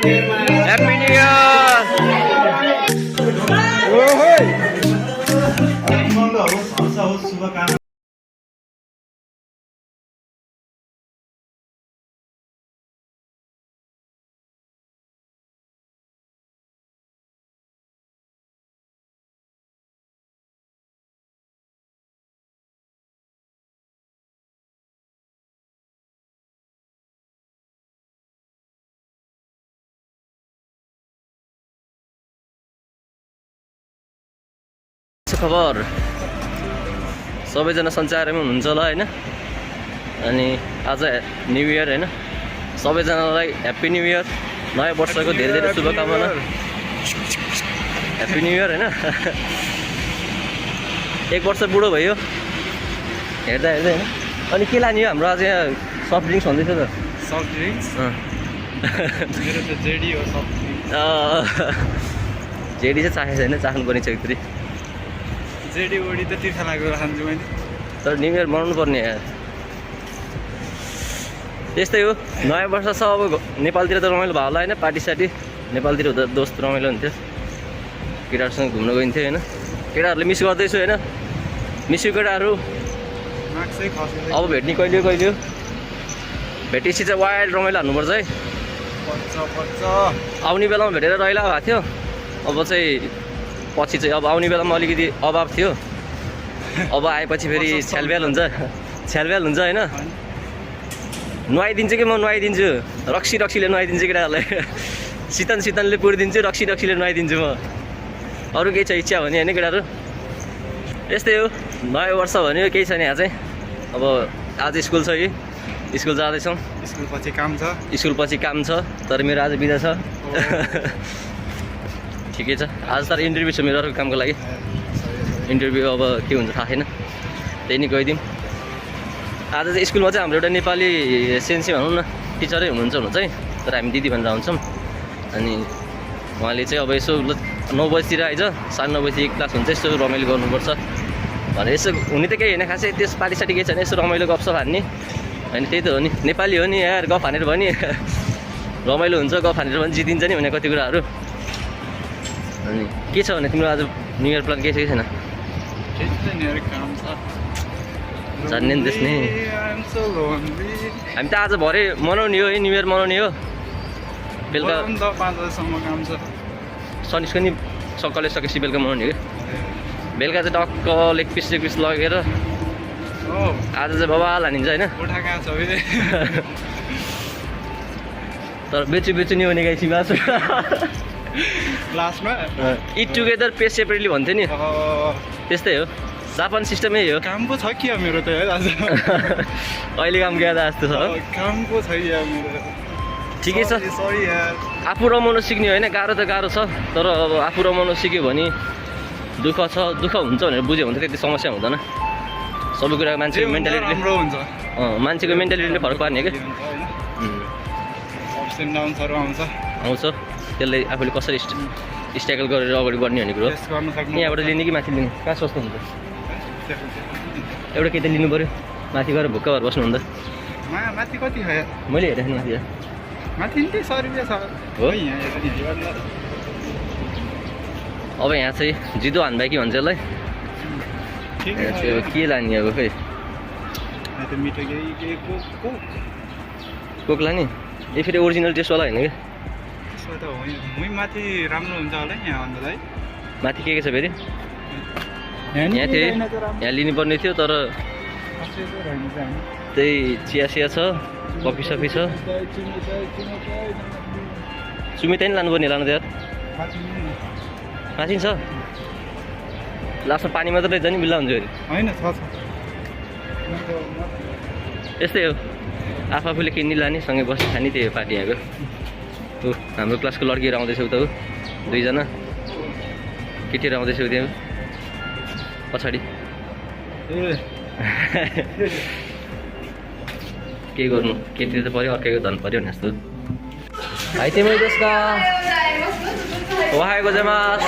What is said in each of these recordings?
Happy New Year! खबर सबैजना सञ्चारमा हुनुहुन्छ होला हैन अनि आज न्यू इयर हैन सबैजनालाई ह्याप्पी न्यू इयर नयाँ वर्षको धेरै धेरै शुभकामना ह्याप्पी न्यू इयर हैन एक वर्ष बुढो भयो हेर्दा हेर्दै हैन अनि के लाने हाम्रो आज यहाँ सफ्ट ड्रिङ्क्स भन्दैछ त सफ्ट ड्रिङ्क्स मेरो त जेडी हो सफ्ट ड्रिङ्क्स जेडी चाहिँ चाखेको छैन चाख्नु पर्ने छ एकचोटि जेडी ओडी त तिर्खा लागेर खान्छु मैले तर न्यू इयर मनाउनु पर्ने यार त्यस्तै हो नयाँ वर्ष छ अब नेपालतिर त रमाइलो भयो होला हैन पार्टी सार्टी नेपालतिर हुँदा दोस्त रमाइलो हुन्थ्यो केटाहरूसँग घुम्न गइन्थ्यो हैन केटाहरूले मिस गर्दैछु हैन मिस यु केटाहरू मार्क्सै खसेर अब भेट्ने कहिले कहिले भेटेपछि चाहिँ वाइल्ड रमाइलो हान्नुपर्छ है पच्च आउने बेलामा भेटेर रहिला भएको थियो अब चाहिँ पछि चाहिँ अब आउने बेलामा अलिकति अभाव थियो अब आएपछि फेरि छ्यालब्याल हुन्छ हैन नुहाइदिन्छु कि म नुहाइदिन्छु रक्सीले नुहाइदिन्छु केटाहरूलाई शीतनले पुरिदिन्छु रक्सीले नुहाइदिन्छु म अरू केही छ इच्छा भने होइन केटाहरू यस्तै हो नयाँ वर्ष भन्यो केही छैन यहाँ चाहिँ अब आज स्कुल छ कि स्कुल जाँदैछौँ स्कुल पछि काम छ तर मेरो आज बिदा छ ठिकै छ आज तर इन्टरभ्यू छ मेरो अर्को कामको लागि इन्टरभ्यू अब के हुन्छ थाहा छैन त्यही नै गइदिउँ आज चाहिँ स्कुलमा चाहिँ हाम्रो एउटा नेपाली सेन्सी भनौँ न टिचरै हुनुहुन्छ चाहिँ तर हामी दिदी भनेर आउँछौँ अनि उहाँले चाहिँ अब यसो 9 बजीतिर आइज 9:30 बजी क्लास हुन्छ यसो रमाइलो गर्नुपर्छ भनेर यसो हुने त केही होइन खासै त्यस पार्टी सार्टी केही छैन यसो रमाइलो गफसफ हान्ने होइन त्यही त हो नि नेपाली हो नि यार गफ हानेर भयो नि रमाइलो हुन्छ गफ हानेर पनि जितिन्छ नि भने कति कुराहरू अनि के छ भने तिम्रो आज न्यू इयर प्लान केही छ कि छैन जान्ने नि त्यसले हामी त आज भरे मनाउने हो है न्यू इयर मनाउने हो बेलुका 5 बजीसम्म काम छ सनिस्को नि कलेज सकेपछि बेलुका मनाउने हो बेलुका चाहिँ टक्क लेग पिस लगेर आज चाहिँ बबाल हानिन्छ होइन तर बेच्छु नि हो नि गाइसी बास क्लासमा इट टुगेदर पे सेपरेटली भन्थ्यो नि त्यस्तै हो जापान सिस्टमै हो काम पो छ कि मेरो त यार आज अहिले काम ज्यादा जस्तो छ काम पो छ यार मेरो ठिकै छ सरी यार आफू रमाउनु सिक्ने होइन गाह्रो त गाह्रो छ तर अब आफू रमाउनु सिक्यो भने दुःख हुन्छ भनेर बुझ्यो भने त त्यति समस्या हुँदैन सबै कुरा मान्छेको मेन्टालिटीले राम्रो हुन्छ मान्छेको मेन्टालिटीले फरक पार्ने क्या अप्स एन्ड डाउन्सहरू आउँछ त्यसलाई आफूले कसरी स्ट्रगल गरेर अगाडि बढ्ने भन्ने कुरो यहाँबाट लिने कि माथि लिने कहाँ सस्तो हुन्छ एउटा केही त लिनु पऱ्यो माथि गएर भुक्क भएर बस्नु हुँदा माथि कति खायो मैले हेरेको थिएँ माथि माथि 100 रुपियाँ छ हो अब यहाँ चाहिँ जिदो हान्दा कि भन्छ यसलाई के लाने अब खै कोक लाने यो फेरि ओरिजिनल टेस्टवाला होइन क्या माथि राम्रो हुन्छ होला यहाँ भन्दा है माथि के छ फेरि यहाँ थियो यहाँ लिनुपर्ने थियो तर त्यही चिया छ कफी सफी छ सुमिता नि लानुपर्ने लानु त यार माथि छ लास्टमा पानी मात्रै रहेछ नि बिल्ला हुन्छ होइन यस्तै हो आफूले किन्ने लाने सँगै बस्ने खाने त्यही हो पार्टी आएको हो हाम्रो क्लासको लड्कीहरू आउँदैछ उता हो 2 जना केटीहरू आउँदैछ त्यहाँ पछाडि के गर्नु केटी त पऱ्यो अर्कैको धन पऱ्यो भने जस्तो भाइ तिमी त्यसका ओहाई गोजाइमास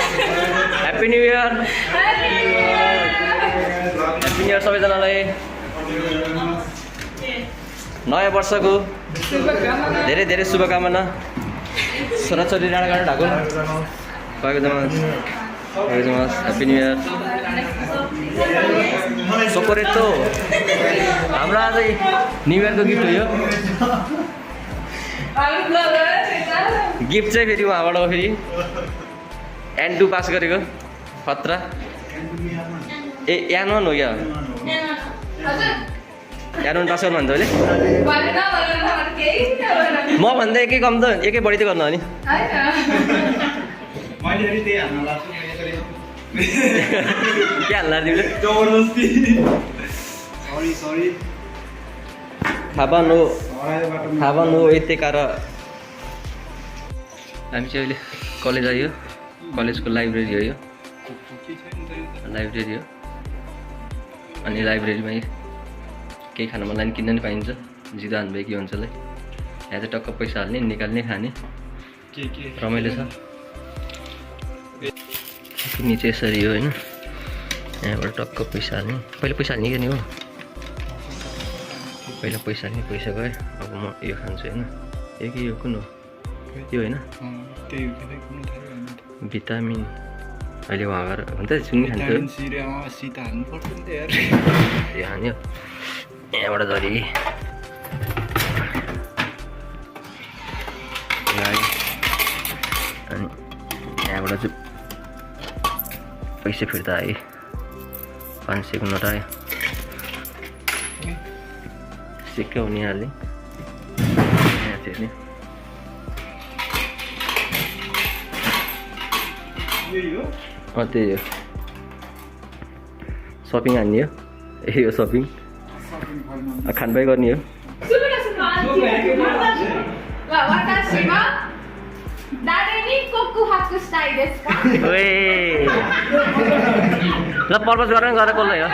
ह्याप्पी न्यू इयर सबैजनालाई नयाँ वर्षको धेरै धेरै शुभकामना छोराछोरी डाँडागाडा ढाको पाएको जमास ह्याप्पी न्यु इयर सोकोरेटो हाम्रो आज न्यु इयरको गिफ्ट हो यो गिफ्ट चाहिँ फेरि उहाँबाट हो फेरि N2 पास गरेको खतरा ए N1 हो क्या N1 पास गर्नु भन्छ अहिले म भन्दा एकै कम त एकै बढी त गर्नु हो नि के हाल्ला तिमीले थाहा नो यतिका र हामी चाहिँ अहिले कलेज आयो कलेजको लाइब्रेरी हो यो लाइब्रेरी हो अनि लाइब्रेरीमा केही खान मन लाग्ने किन्न नि पाइन्छ जिदा हान्भयो के अञ्चललाई यहाँ चाहिँ टक्क पैसा हाल्ने निकाल्ने खाने रमाइलो छ निचे यसरी हो होइन यहाँबाट टक्क पैसा हाल्ने पहिला पैसा हाल्ने गर्ने हो पहिला पैसा हाल्ने पैसा गयो अब म यो खान्छु होइन यो कुन हो यो होइन भिटामिन अहिले उहाँ गएर हुन्छ सुन्ने खान्छ यो हान्यो यहाँबाट झरी अनि यहाँबाट चाहिँ पैसा फिर्ता आयो 500 को नोट आयो सिक्का हुने हाल्ने यहाँ चाहिँ त्यही हो सपिङ हान्ने हो यो सपिङ खानपाई गर्ने हो ल पर्पज गरेर गएर कसलाई हो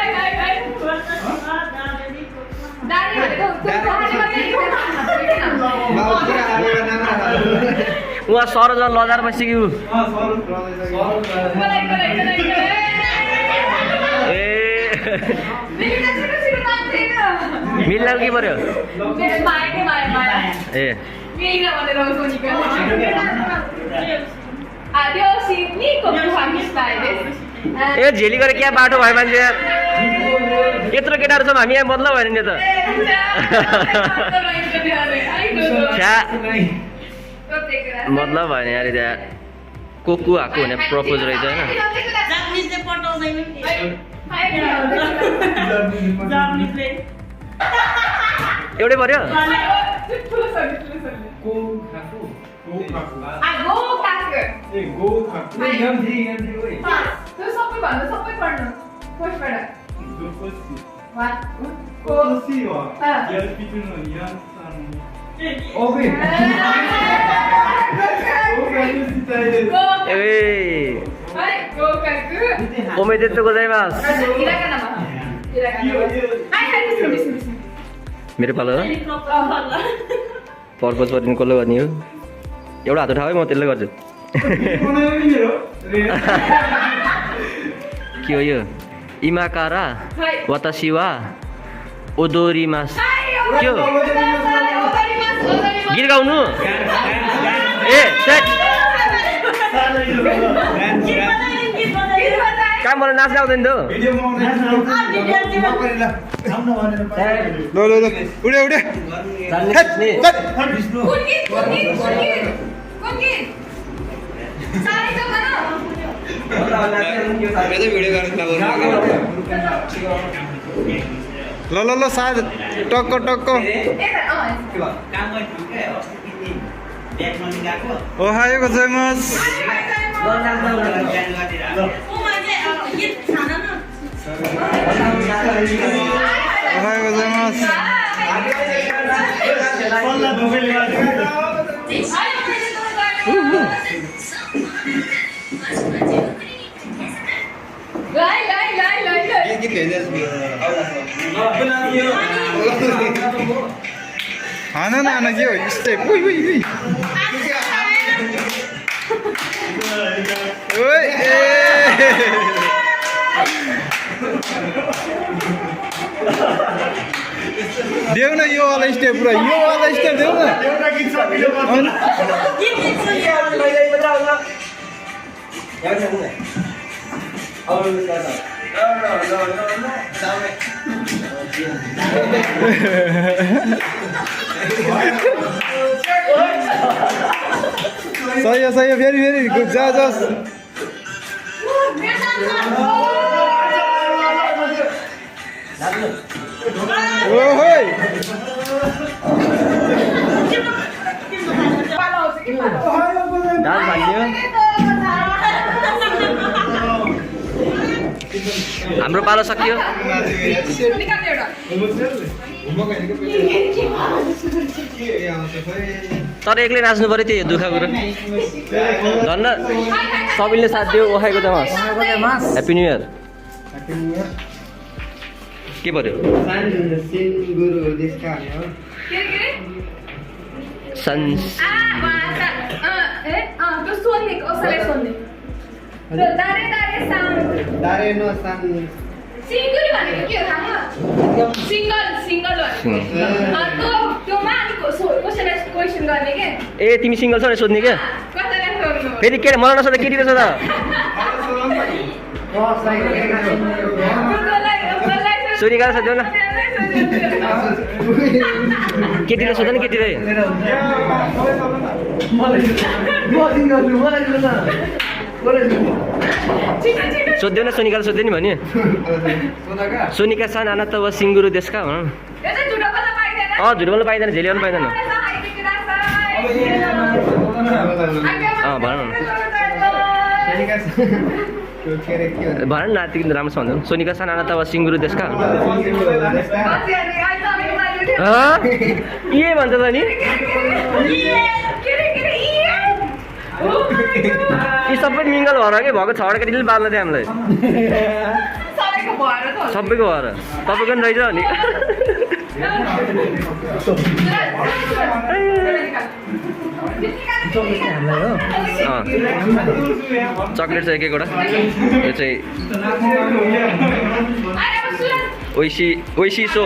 उहाँ सरजन लजार बसिक्यौ ए मिल्न के पर्यो ए ए झेली गरेर क्या बाटो भयो मान्छे यत्रो केटाहरू छौँ हामी यहाँ बदला भएन नि त मतलब भएन यार त्यहाँ को आएको भने प्रपोज रहेछ होइन एउटै पर्यो ओमेदेतो गोजाइमास मेरो पालो पर्पज परिने कसले गर्ने हो एउटा हात उठाऊ है म त्यसले गर्छु के हो यो इमाकारा वातासिवा ओदोरिमास के हो गीत गाउनु ए काम गरेर नाच्न आउँदैन त ल सायद टक्क ओहायो गोजाइमास ओहायो गोजाइमास खाना ना के हो स्टेप ओइ देऊ न यो वाला स्टेप पुरा यो वाला स्टेप देऊ न सही हो फेरि जा डाल भाग्यो हाम्रो पालो सकियो तर एक्लै नाच्नु पऱ्यो त्यही दुःख कुरो धन्न सबैले साथ दियो ओखाइको त ह्याप्पी न्यू इयर के पर्यो ए तिमी सिङ्गल छ भने सोध्ने क्या फेरि के मलाई नसोध्दा केटी रहेछ त सोनी गएर सोध्यो न केटीले सोध्छ नि केटीले सोध्यो न सोनिकाले सोध्यो नि भने सोनिका सान आना त वा सिङ्गुरो देशका भन झुट बोल्नु पाइँदैन झेलिनु पाइँदैन भन भन न नाति राम्रो छ भन्दा सोनिका सान आना त वा सिङ्गुरो देशका के भन्छ त नि यी सबै मिङ्गल भएर के भएको छवटा केटीले बाल्न थियो हामीलाई सबैको भएर तपाईँको पनि रहेछ नि चक्लेट छ एक एकवटा यो चाहिँ ओइसी सो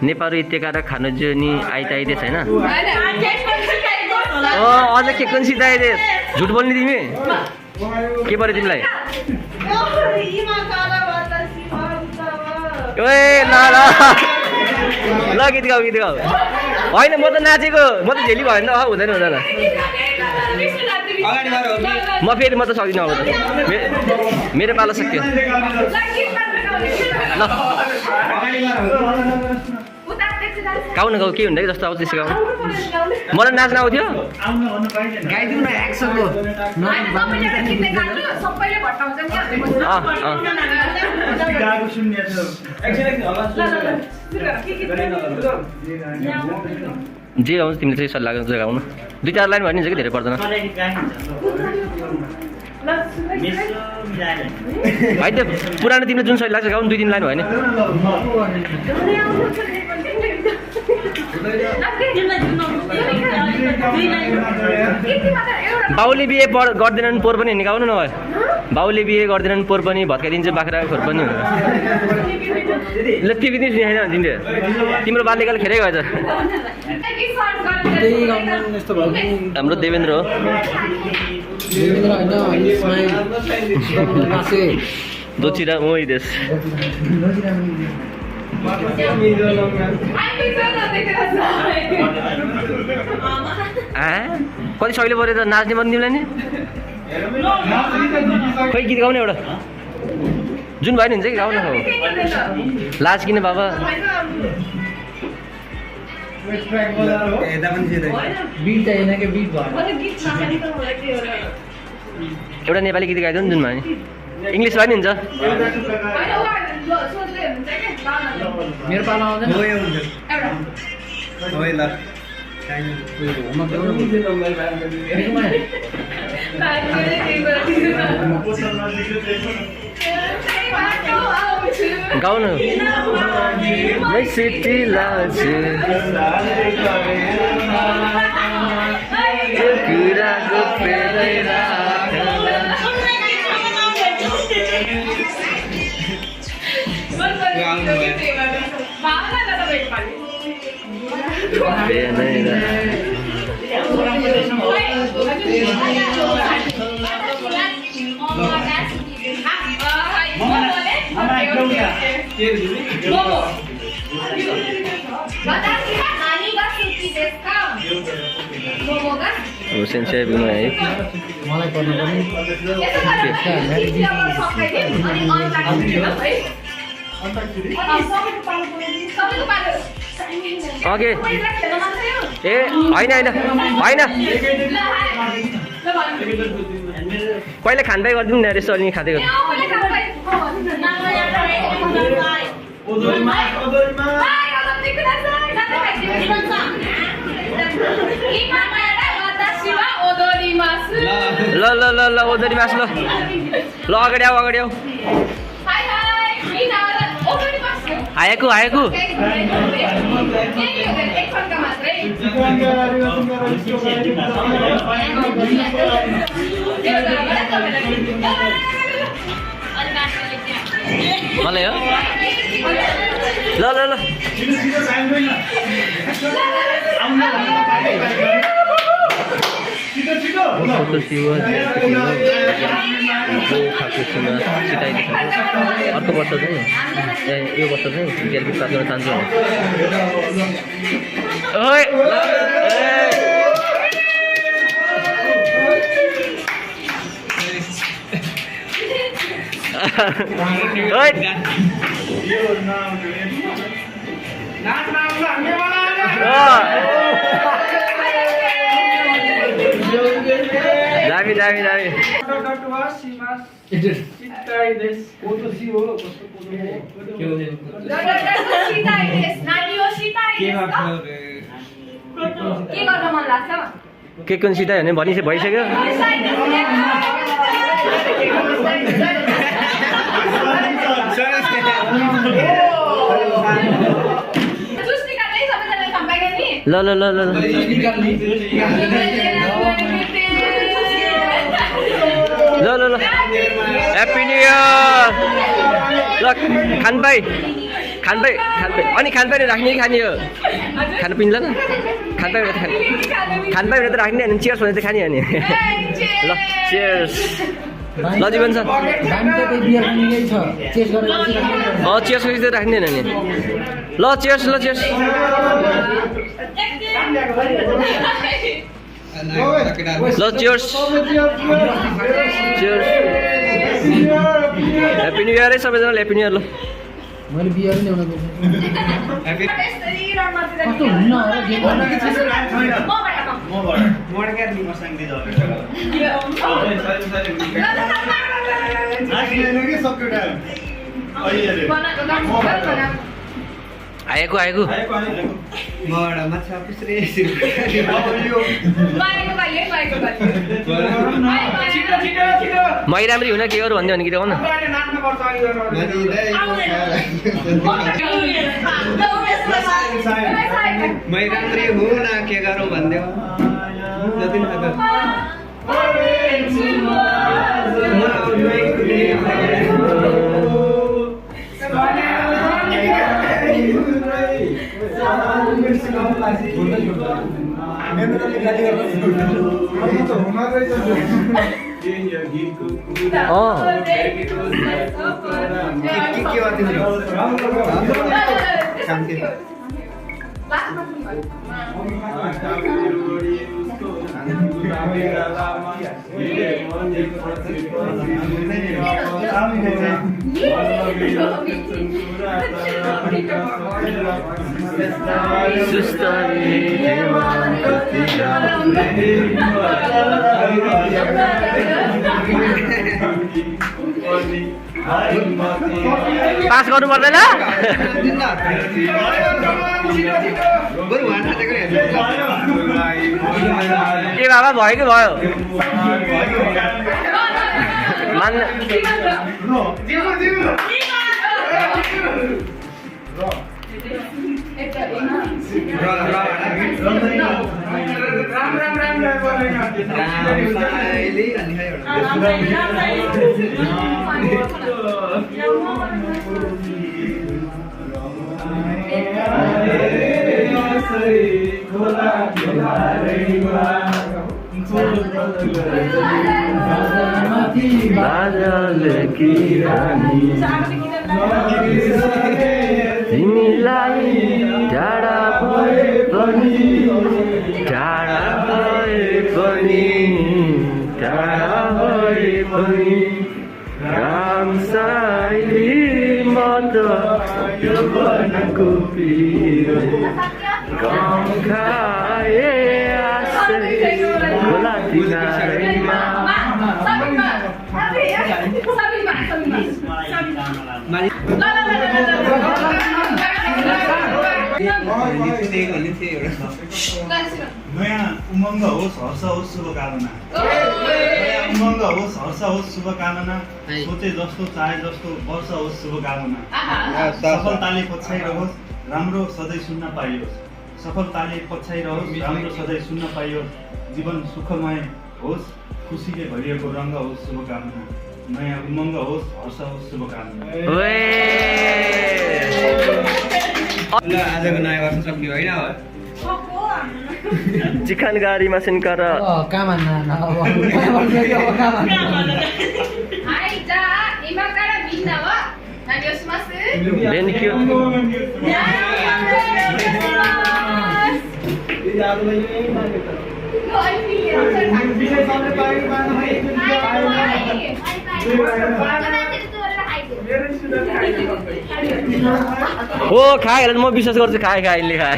नेपाली इत्यकार खानु जो नि आइताइदे छैन अझ के कुन सिधाइदे झुट बोल्ने तिमी के पर्यो तिमीलाई ओए ल ल ल गीत गाऊ होइन म त नाचेको म त झेली भयो भने त हुँदैन म फेरि म त सक्दिनँ अब मेरो पालो सक्यो ल गाउँ न गाउँ के हुँदैन जस्तो आउँछ त्यसो गाउँ मलाई नाच्न आउँथ्यो जे आउँछ तिमीले चाहिँ सल्लाह गर्नु गाउनु 2-4 लाइन भनिन्छ कि धेरै पर्दैन होइन त्यो पुरानो तिमीले जुन शैली लाग्छ गाउनु 2-3 लाइन भयो नि बाउले बिहे गर्दैनन् पोहोर पनि हिँड्ने गाउनु नभए बाउले बिहे गर्दैनन् पोहोर पनि भत्काइदिन्छ बाख्रा खोर पनि ल टिभी पनि सुनेन तिमीले तिम्रो बाल्यकाल खेरै गएछ हाम्रो देवेन्द्र हो दोचिरा मोही देश कति सहिलो पऱ्यो त नाच्ने पनि तिमीलाई नि खै गीत गाउने एउटा जुन भयो नि हुन्छ कि गाउन लाज किन बाबा एउटा नेपाली गीत गाइदियो नि जुन भयो नि इङ्ग्लिस भयो नि हुन्छ मेरो पालो आउँदैन गाउन मै सिटी लाग्छु कुराको प्रेरै सेन्सिया बिनु है मलाई पर्नु ओके ए होइन होइन होइन पहिला खानपाई गरिदिउँ न यसो अलि खाँदै गर्नु ल ल ल ल ओदरी मास ल ल अगाडि आऊ आएको मलाई हो ल ल ल अर्को वर्ष चाहिँ यो वर्ष चाहिँ ग्यालरी प्राप्त गर्न चाहन्छु दामी दामी दामी के कुन सिधा भने भइसक्यो ल ल ल ल ल ल ल ह्याप्पी न्यू इयर ल खानपाई अनि खानपाई राख्ने कि खाने हो खानु पिन्छ ल खानपाई भने त राख्ने अनि चियर्स भने त खाने हो नि ल चियर्स ल जीवन सर चियर्स चाहिँ राख्ने होइन नि ल चियर्स ल चियर्स ह्याप्पी न्यू इयर है सबैजनाले ह्याप्पी न्यू इयर ल मैले बियर पनि ल्याउन आएको मै राम्री हुन के गरौँ भन्दै भने कि न मै राम्री हुन के गरौँ भन्दै पास गर्नु पर्दैन के बाबा भयो कि भयो तिमीलाई टाढा भए पनि टाढा भए पनि टाढा भए पनि रामसाइली म त यो वनको पिरो गाउँ खाए आशै खोला किनारमा नयाँ उमङ्ग होस् हर्ष होस् शुभकामना नयाँ उमङ्ग होस् हर्ष होस् शुभकामना सोचे जस्तो चाहे जस्तो वर्ष होस् शुभकामना सफलताले पछ्याइरहोस् राम्रो सधैँ सुन्न पाइयोस् सफलताले पछ्याइरहोस् राम्रो सधैँ सुन्न पाइयोस् जीवन सुखमय होस् खुसीले भरिएको रङ्ग होस् शुभकामना नयाँ उमङ्ग होस् हर्ष होस् शुभकामना आजको नयाँ वर्ष सक्ने होइन चिकन गाडी मसिन कर कामान बेनिक्यो हो खाए म विश्वास गर्छु खाए खाएले खाए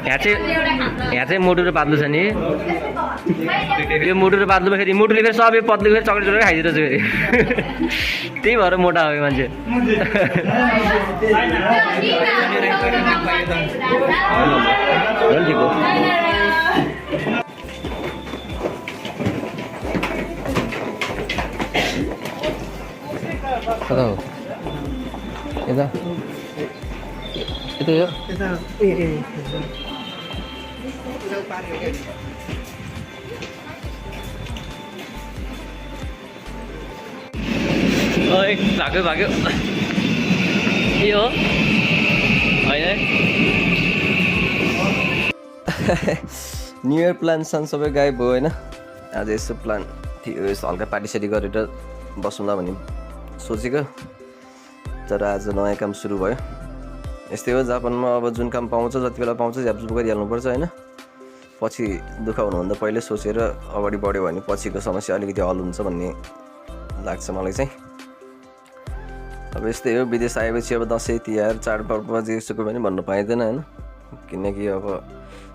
यहाँ चाहिँ मुटु र पातलो छ नि यो मुटु र पातलो फेरि मुटुले फेरि सबै पतलो फेरि चक्लेट चक्लेट खाइदिएको छ फेरि त्यही भएर मोटा हो मान्छे कता हो यता यता यो भाग्यो भाग्यो यो होइन न्यु इयर प्लान सन सबै गायब भयो होइन आज यसो प्लान थियो यस्तो हल्का पार्टीसाटी गरेर बसौँला भन्ने सोचेको तर आज नयाँ काम सुरु भयो यस्तै हो जापानमा अब जुन काम पाउँछ जति बेला पाउँछ झ्यापझुप गरिहाल्नुपर्छ होइन पछि दुःख हुनुभन्दा पहिले सोचेर अगाडि बढ्यो भने पछिको समस्या अलिकति हल हुन्छ भन्ने लाग्छ मलाई चाहिँ अब यस्तै हो विदेश आएपछि अब दसैँ तिहार चाडपर्व जेसुकै पनि भन्नु पाइँदैन होइन किनकि अब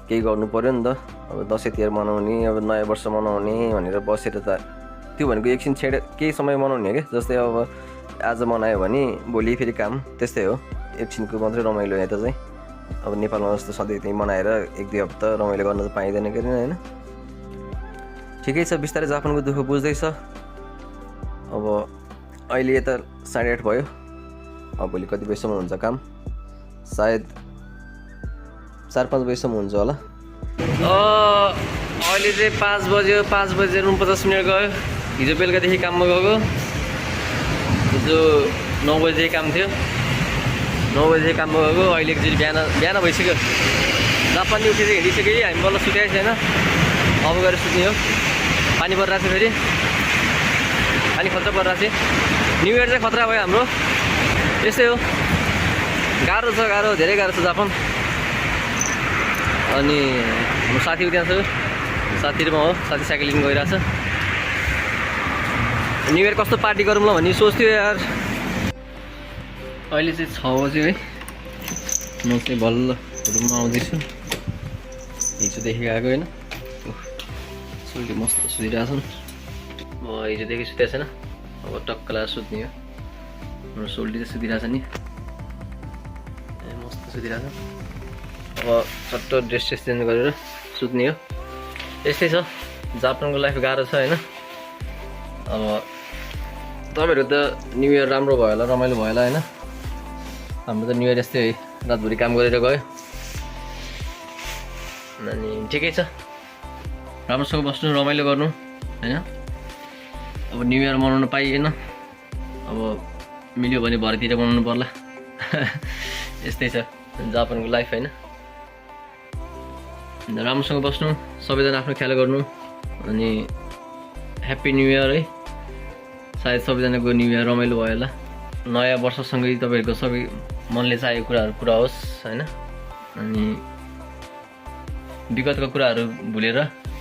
केही गर्नु पऱ्यो नि त अब दसैँ तिहार मनाउने अब नयाँ वर्ष मनाउने भनेर बसेर त त्यो भनेको एकछिन केही समय मनाउने हो क्या जस्तै अब आज मनायो भने भोलि फेरि काम त्यस्तै हो एकछिनको मात्रै रमाइलो यता चाहिँ अब नेपालमा जस्तो सधैँ त्यहीँ मनाएर एक दुई हप्ता रमाइलो गर्न त पाइँदैन कि होइन ठिकै छ बिस्तारै जापानको दुःख बुझ्दैछ अब अहिले यता 8:30 भयो अब भोलि कति बजीसम्म हुन्छ काम सायद 4-5 बजीसम्म हुन्छ होला अहिले चाहिँ 5 बज्यो 5 बजेर 49 मिनट गयो हिजो बेलुकादेखि काममा गएको हिजो 9 बजीदेखि काम थियो 9 बजीदेखि काममा गएको अहिले एकचोटि बिहान भइसक्यो जापानले उठेर हिँडिसक्यो हामी बल्ल सुतेको छैन अब गएर सुत्ने हो पानी परिरहेको छ फेरि पानी खतरा परिरहेको छ न्यु इयर चाहिँ खतरा भयो हाम्रो यस्तै हो गाह्रो छ धेरै गाह्रो छ जापान अनि म साथीको त्यहाँ छु साथीहरूमा हो साथी साइक्लिङ गइरहेछ न्यु इयर कस्तो पार्टी गरौँ ल भन्ने सोच्थ्यो यार अहिले चाहिँ 6 बज्यो है म चाहिँ बल्ल रुममा आउँदैछु हिजोदेखि गएको होइन सोल्टी मस्त सुतिरहेछन् म हिजोदेखि सुतेको छैन अब टक्क लगाएर सुत्ने हो हाम्रो सोल्टी चाहिँ सुतिरहेछ नि मस्त सुतिरहेछ अब चट्ट ड्रेस चेन्ज गरेर सुत्ने हो यस्तै छ जापानको लाइफ गाह्रो छ होइन अब तपाईँहरू त न्यु इयर राम्रो भयो होला रमाइलो भयो होला होइन हाम्रो त न्यु इयर यस्तै है रातभरि काम गरेर गयो अनि ठिकै छ, राम्रोसँग बस्नु, रमाइलो गर्नु होइन। अब न्यु इयर मनाउनु पाइएन, अब मिल्यो भने भरेतिर मनाउनु पर्ला। यस्तै छ जापानको लाइफ होइन। राम्रोसँग बस्नु, सबैजना आफ्नो ख्याल गर्नु, अनि ह्याप्पी न्यु इयर है। सायद सबैजनाको न्यु इयर रमाइलो भयो होला। नयाँ वर्षसँगै तपाईँहरूको सबै मनले चाहेको कुराहरू पुरा होस् होइन। अनि विगतका कुराहरू भुलेर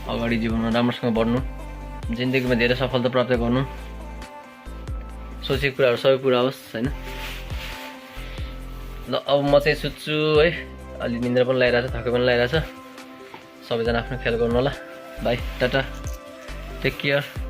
अगाडि जीवनमा राम्रोसँग बढ्नु, जिन्दगीमा धेरै सफलता प्राप्त गर्नु, सोचेको कुराहरू सबै पुरा होस् होइन। ल अब म चाहिँ सुत्छु है, अलि निन्द्रा पनि लगाइरहेछ, थके पनि लगाइरहेछ। सबैजना आफ्नो ख्याल गर्नु होला। Bye, tata, take care.